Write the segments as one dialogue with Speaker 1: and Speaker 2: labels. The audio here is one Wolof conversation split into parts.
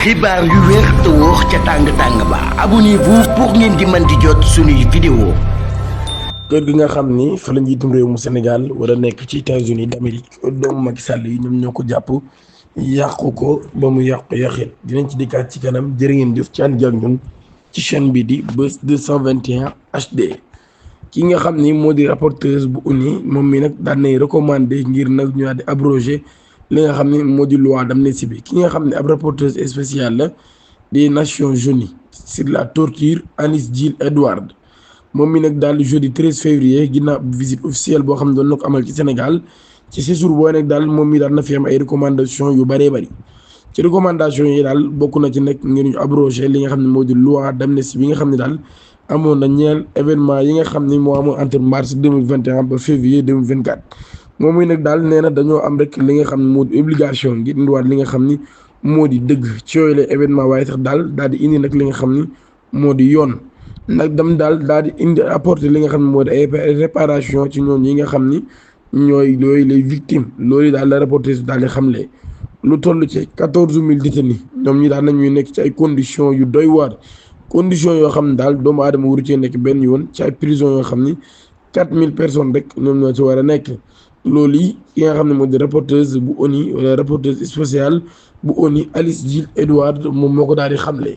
Speaker 1: xibaar yu wér te wóor ca tàng-tàng ba abonnez-vous pour ngeen di mën di jot suñuy vidéo.
Speaker 2: kër gi nga xam ni fa la njiitum réew mu Sénégal war a nekk ci États-Unis d'Amérique doomu Macky Sall yi ñoom ñoo ko jàpp yàqu ko ba mu yàqu yaxet dinañ ci dikkaat ci kanam jërë ngeen jëf ci ànd ak ñun ci chaîne bi di Buzz 221 HD. ki nga xam ni moo di rapporteuse bu ONU moom mi nag daan nay recommandé ngir nag ñu daal di abrogé li nga xam ne moo di loi d'amnistie bi ki nga xam ne ab rapporteuse spéciale la des Nations Unies sur la torture Anis Gil Edward moom mi nag daal di jeudi 13 février ginnaaw visite officielle boo xam ne doon na ko amal ci Sénégal ci séjour booy nag daal moom mi daal na fi am ay recommandations yu bëree bëri ci recommandations yi daal bokk na ci nag ngir ñu abrogé li nga xam ne moo di loi d'amnistie bi nga xam ne daal amoon na ñeel événement yi nga xam ni moo amoon entre mars 2021 ba février 2024 moom mi nag daal nee na dañoo am rek li nga xam ne moo di obligation ngir indiwaat li nga xam ni moo di dëgg ci yooyu la événement waaye sax daal di indi nag li nga xam ni moo di yoon nag dam daal di indi apporter li nga xam ne moo di ay réparation ci ñoom yi nga xam ni ñooy yooyu les victimes loolu daal la rapporter daal di xamle lu toll ci 14000 détenus ñoom ñi daal nañuy nekk ci ay conditions yu doy waar conditions yoo xam ne daal doomu aadama waru cee nekk benn yoon ci ay prison yoo xam ni 4000 personnes rek ñoom ñoo ci war a nekk loolu yi ki nga xam ne moo di rapporteuse bu ONU wala rapporteuse spéciale bu ONU Anis Gil Edward moom moo ko daal di xamle.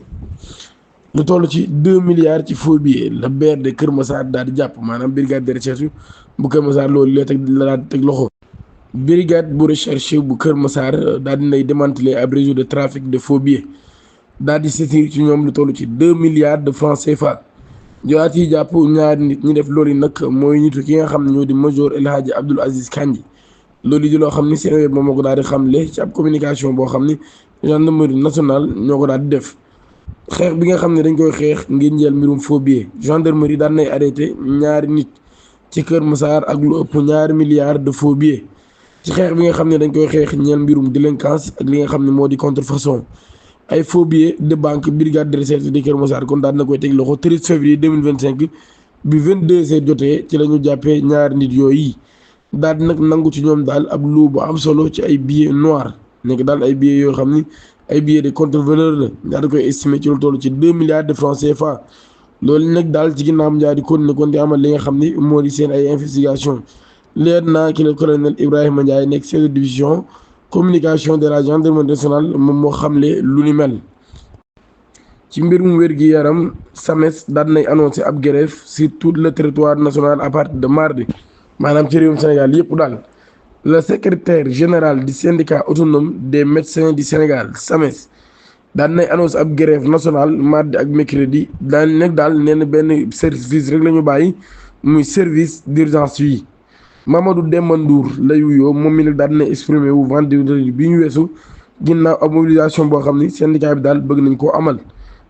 Speaker 2: lu toll ci 2 milliards ci faux billets la BR de Kër Massar daal di jàpp maanaam brigade de recherche bu Kër Massar loolu la daal di teg loxo. brigade bu recherche bu Kër Massar daal di nay démanteler ab réseau de trafic de faux billets daal di saisir ci ñoom lu toll ci 2 milliards de francs CFA. jowaat yi jàpp ñaari nit ñi def loolu yi nag mooy nitu ki nga xam ne ñoo di major El Hadji Abdoul Aziz Kandji loolu di loo xam ni seen web moom moo ko daal di xamle ci ab communication boo xam ni gendarmerie nationale ñoo ko daal di def xeex bi nga xam ne dañ koy xeex ngir njël mbirum faux billets gendarmerie daan nay arrêté ñaari nit ci Kër Massar ak lu ëpp 2 milliards de faux billets ci xeex bi nga xam ne dañ koy xeex ñeel mbirum délinquance ak li nga xam ne moo di contrefaçon ay faux billets de banque brigade de recherche di Kër Massar kon daal na koy teg loxo 13 février 2025 bi 22h jotee ci la ñu jàppee ñaari nit yooyu daal di nag nangu ci ñoom daal ab lu bu am solo ci ay billets noirs nekk daal ay billets yoo xam ni ay billets de contre-valeur la daal di koy estimé ci lu toll ci 2 milliards de francs CFA loolu nag daal ci ginnaawam daal di continuer kon di amal li nga xam ni moo di seen ay investigation leer naa ki la colonel Ibrahima Ndiaye nekk chef de division communication de la gendarmerie nationale moom moo xamle lu ni mel. ci mbirum wér-gi-yaram SAMES daan nay annoncé ab grève sur tout le territoire national à partir de mardi maanaam ci réewum Sénégal yëpp daal le secrétaire général du syndicat autonome des médecins du Sénégal SAMES daan nay annoncé ab grève nationale mardi ak mercredi daan nekk daal nee na benn service rek la ñu bàyyi muy service d'urgence yi. Mamadou Demba Ndour lay wuyoo moom mi nag daal dina exprimé wu vendredi bi ñu weesu ginnaaw ab mobilisation boo xam ni syndicat bi daal bëgg nañ koo amal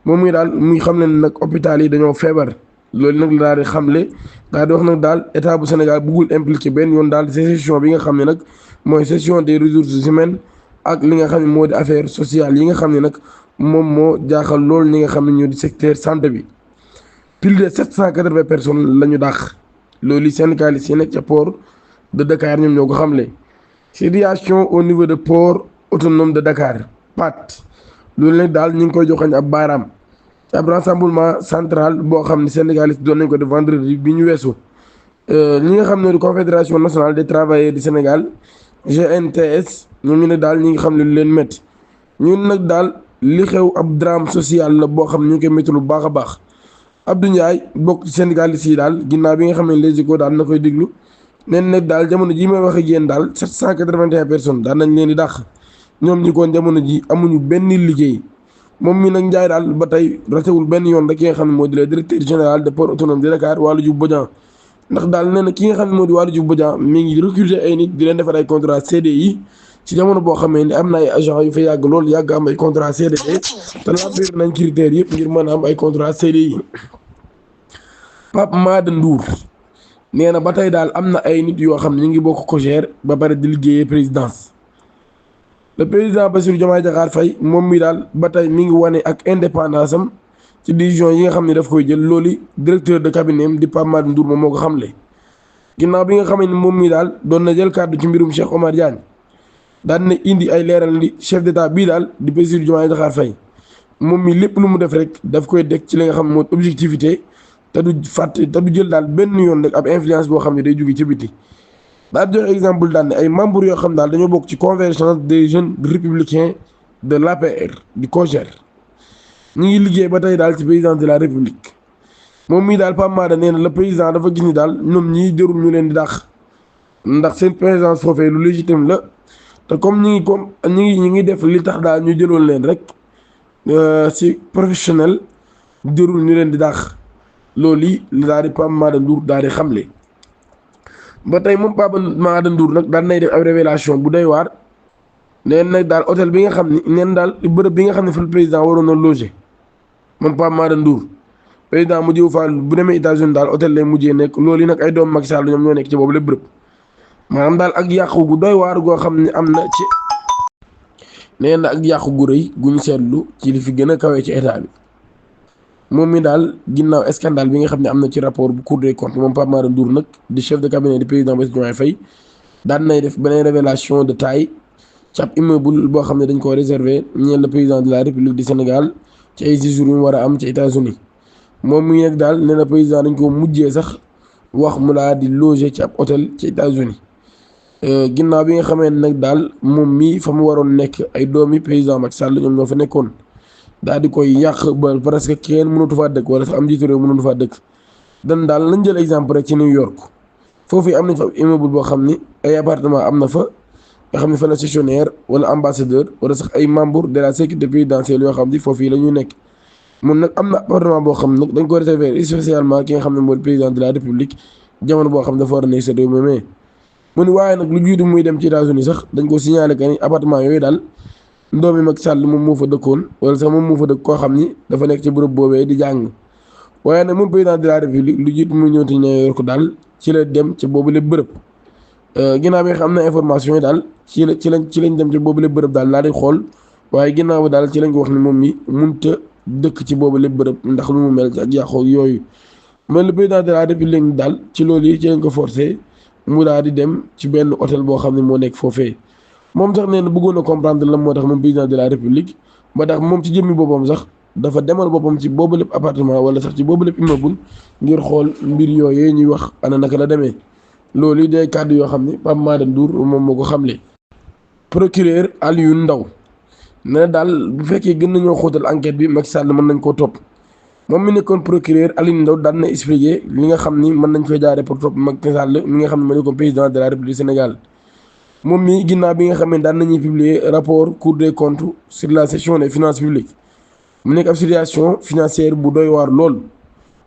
Speaker 2: moom mi daal muy xam ne nag hôpital yi dañoo feebar loolu nag la daal di xamle daal di wax nag daal état bu Sénégal bëggul impliqué benn yoon daal gestion bi nga xam ne nag mooy gestion des ressources humaines ak li nga xam ne moo di affaire sociale yi nga xam ne nag moom moo jaaxal loolu ñi nga xam ne ñoo di secteur santé bi plus de 780 personnes la ñu dàq. loolu syndicalistes yi nekk ca port de Dakar ñoom ñoo ko xamle situation au niveau de port autonome de Dakar PAT loolu nag daal ñu ngi koy joxañ ab baaraam ab rassemblement central boo xam ne syndicalistes doon nañ ko def vendredi bi ñu weesu ñi nga xam ne di confédération nationale des travailleurs du Sénégal GNTS ñoom ñu ne daal ñi nga xam ne lu leen métti ñun nag daal li xew ab drame social la boo xam ne ñu ngi koy métti lu baax a baax Abdou Ndiaye bokk ci syndicaliste yi daal ginnaaw bi nga xam ne Les Échos daal na koy déglu nen nag daal jamono ji may wax ak yéen daal 781 personnes daan nañ leen di dàq ñoom ñi koon jamono ji amuñu benn liggéey moom mi nag Ndiaye daal ba tey ratewul benn yoon rek ki nga xam ne moo di le directeur général de port autonome de Dakar Waly Diouf Bodian ndax daal nee na ki nga xam ne moo di Waly Diouf Bodian mi ngi recruter ay nit di leen defar ay contrat CDI ci jamono boo xamee ne am na ay agent yu fa yàgg loolu yàgg am ay contrat CDD te remplir nañ critères yëpp ngir mën a am ay contrat CDI Pape Made Ndour nee na ba tey daal am na ay nit yoo xam ne ñu ngi bokk COJER ba pare di liggéeyee présidence le président Bassirou Diomaye Diakhar Faye moom mi daal ba tey mi ngi wane ak indépendance am ci décision yi nga xam ne daf koy jël loolu directeur de cabinet am di Pape Made Ndour moom moo ko xamle ginnaaw bi nga xam ne moom mi daal doon na jël kàddu ci mbirum Cheikh Omar Diagne daan na indi ay leeral li chef d'état bii daal di Bassirou Diomaye Diakhar Faye moom mi lépp lu mu def rek daf koy deg ci li nga xam mooy objectivité te du fàtte te du jël daal benn yoon rek ab influence boo xam ne day jóge ci biti. daal jox exemple daal ne ay membres yoo xam daal dañoo bokk ci convergence des jeunes républicains de l'APR du COJER ñu ngi liggéey ba tey daal ci président de la république. moom mii daal Pape Maada nee na le président dafa gis ni daal ñoom ñii jërul ñu leen di dàq ndax seen présence foofee lu légitime la te comme ñi ngi def li tax daal ñu jëloon leen rek ci professionnel jërul ñu leen di dàq loolu yi daal di Pape Maada Ndour daal di xamle. ba tey moom Pape Maada Ndour nag daan nay def ab révélation bu doy waar neen nag daal hôtel bi nga xam ni neen daal bërëb bi nga xam ne fa le président waroon na loger moom Pape Maada Ndour président mujjee fa bu demee États-Unis daal hôtel lay mujjee nekk loolu yi nag ay doom Macky Sall ñoom ñoo nekk ci boobu lépp bërëb maanaam daal ak yàqu gu doy waar goo xam ne am na ci nee na ak yàqu gu rëy gu ñu seetlu ci li fi gën a kawee ci état bi. moom mi daal ginnaaw scandale bi nga xam ne am na ci rapport bu Cour des comptes moom Pape Maada Ndour nag di chef de cabinet du président Bassirou Diomaye Faye daan nay def beneen révélation de taille ci ab immeuble boo xam ne dañ koo réservé ñeel le président de la République du Sénégal ci ay séjours yu mu war a am ci États-Unis moom mi nag daal nee na président dañ ko mujjee sax wax mu laa di loger ci ab hôtel ci États-Unis ginnaaw bi nga xamee nag daal moom mii fa mu waroon nekk ay doomi président Macky Sall ñoom ñoo fa nekkoon daal di koy yàq ba presque kenn mënatu faa dëkk wala sax am jiitu réew mënatu faa dëkk dan daal lañ jël exemple rek ci New York foofu am nañ fa immeuble boo xam ni ay appartement am na fa nga xam ne fa la gestionnaire wala ambassadeur wala sax ay membre de la sécurité présidentielle yoo xam ni foofu yi la ñuy nekk moom nag am na appartement boo xam nag dañ ko réserver spécialement ki nga xam ne mooy président de la république jamono boo xam dafa war a nekk sa réew mi mu ni waaye nag lu jiitu muy dem ci États-Unis sax dañ ko signalé que ni appartement yooyu daal ndoomi Macky Sall moom moo fa dëkkoon wala sax moom moo fa dëkk koo xam ni dafa nekk ci bërëb boobee di jàng waaye nag moom président de la république lu jiitu muy ñëw te New York daal ci la dem ci boobu lépp bërëb ginnaaw bi nga xam ne information yi daal ci lañ dem ci boobu lépp bërëb daal di xool waaye ginnaaw bi daal ci lañ ko wax ni moom mi munta dëkk ci boobu lépp bërëb ndax lu mu mel ak yàqoo yooyu mais le président de la république daal ci loolu yi ci lañ ko forcé mu daal di dem ci benn hôtel boo xam ne moo nekk foofee moom sax nee na bëggoon a comprendre lan moo tax moom président de la république ba tax moom ci jëmmi boppam sax dafa demal boppam ci boobu lépp appartement wala sax ci boobu lépp immeuble ngir xool mbir yooyee ñuy wax ana naka la demee loolu yi day kàddu yoo xam ne Pape Maada Ndour moom moo ko xamle. procureur Alioune Ndao nee na daal bu fekkee gën nañoo xóotal enquête bi Macky Sall mën nañ koo topp moom mi nekkoon procureur Alioune Ndao daan na expliquer li nga xam ni mën nañ fay jaaree pour topp Macky Sall mi nga xam ne moo nekkoon président de la république du Sénégal. moom mi ginnaaw bi nga xam ne daan nañuy publier rapport Cour des comptes sur la gestion des finances publiques mu nekk ab situation financière bu doy waar loolu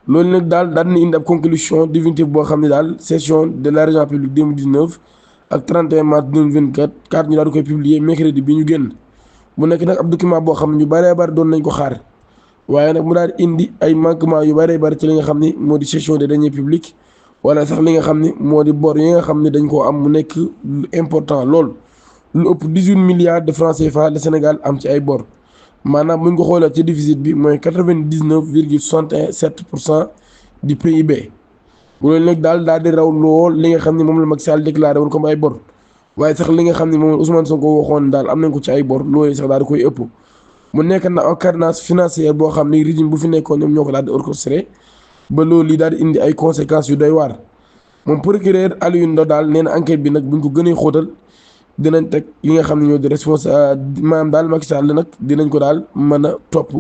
Speaker 2: nag daal daan na indi ab conclusion définitive boo xam ne daal gestion de l'argent public 2019 ak 31 mars 2024 ñu daal di koy publier mercredi bi ñu génn mu nekk nag ab document boo xam ne ñu bëree bëri doon nañ ko xaar waaye nag mu daal di indi ay manquement yu bëree bëri ci li nga xam ni moo di gestion des deniers publics wala sax li nga xam ni moo di bor yi nga xam ne dañ koo am mu nekk lu important lool lu ëpp 18 milliards de francs CFA le Sénégal am ci ay bor maanaam buñ ko xoolee ci déficit bi mooy 99,67% du PIB bu loolu nag daal di raw lool li nga xam ne moom la Macky Sall déclaré woon comme ay bor waaye sax li nga xam ne moom Ousmane Sonko waxoon daal am nañ ko ci ay bor loolu sax daal di koy ëpp mu nekk na en carnage financière boo xam ne régime bu fi nekkoon ñoom ñoo ko daal di orchestré ba loolu li daal di indi ay conséquences yu doy waar moom procureur Alioune Ndao daal nee na enquête bi nag buñ ko gënee xóotal dinañ teg yi nga xam ne ñoo di responsable maanaam daal Macky Sall nag dinañ ko daal mën a topp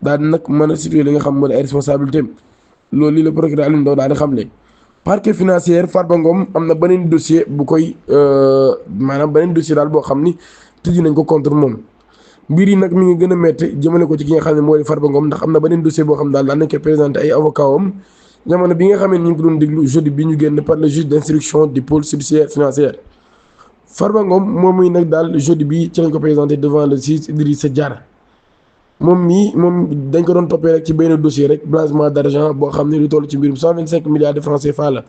Speaker 2: daal di nag mën a situer li nga xam moo di ay responsabilité am loolu lii la procureur Alioune Ndao daal di xamle. parquet financier Farba Ngom am na beneen dossier bu koy maanaam beneen dossier daal boo xam ni tëj nañ ko contre moom mbir yi nag mi ngi gën a métti jëmale ko ci ki nga xam ne moo di Farba Ngom ndax am na beneen dossier boo xam daal daan nañ koy présenté ay avocat am jamono bi nga xam ne ñu ngi ko doon déglu jeudi bi ñu génn par le juge d'instruction du pôle judiciaire financier Farba Ngom moom muy nag daal jeudi bi ci lañ ko présenté devant le juge Idrissa Diar moom dañ ko doon toppee rek ci benn dossier rek blanchiment d'argent boo xam ne lu toll ci mbirum 125 milliards de francs CFA la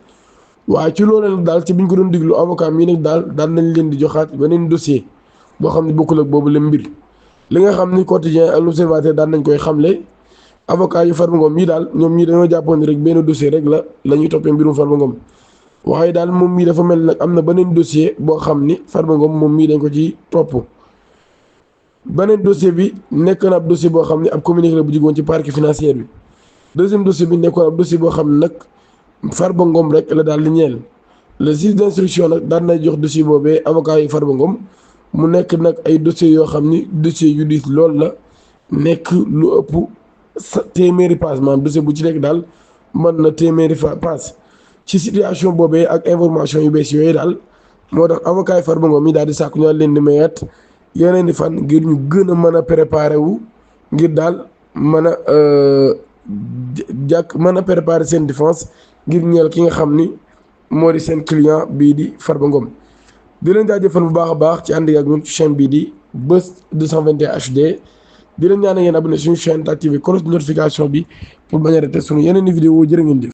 Speaker 2: waaye ci loolu nag daal ci biñ ko doon déglu avocat mii nag daal nañ leen di joxaat beneen dossier boo xam ne bokkul ak boobu la mbir li nga xam ni quotidien ak l'observateur daal nañ koy xamle avocat yu Farba Ngom yi daal ñoom ñii dañoo jàppoon rek benn dossier rek la ñuy toppee mbirum Farba Ngom waaye daal moom mii dafa mel nag am na beneen dossier boo xam ni Farba Ngom moom mii dañ ko ci topp beneen dossier bi nekk na ab dossier boo xam ne ab communiqué la bu jógoon ci parquet financier bi. deuxième dossier bi nekkoon ab dossier boo xam ne nag Farba Ngom rek la daal di ñeel le juge d'instruction nag daan nay jox dossier boobee avocat yi Farba Ngom mu nekk nag ay dossiers yoo xam ni dossier yu diis lool la nekk lu ëpp téeméeri pages maanaam dossier bu ci nekk daal mën na téeméeri pages ci situation boobee ak information yu bees yooyu daal moo tax avocat yi Farba Ngom yi daal di sàkku ñu leen di mayaat yeneen di fan ngir ñu gën a mën a préparer wu ngir daal mën a mën a préparer seen défense ngir ñeel ki nga xam ni moo di seen client bii di Farba Ngom di leen jaajëfal bu baax a baax ci ànd ak ñun ci chaîne bii di Buzz 221 HD di leen ñaan ngeen abonné suñu chaîne te activé cloche de notification bi pour bañ a rater suñu yeneen i vidéo jërë ngeen jëf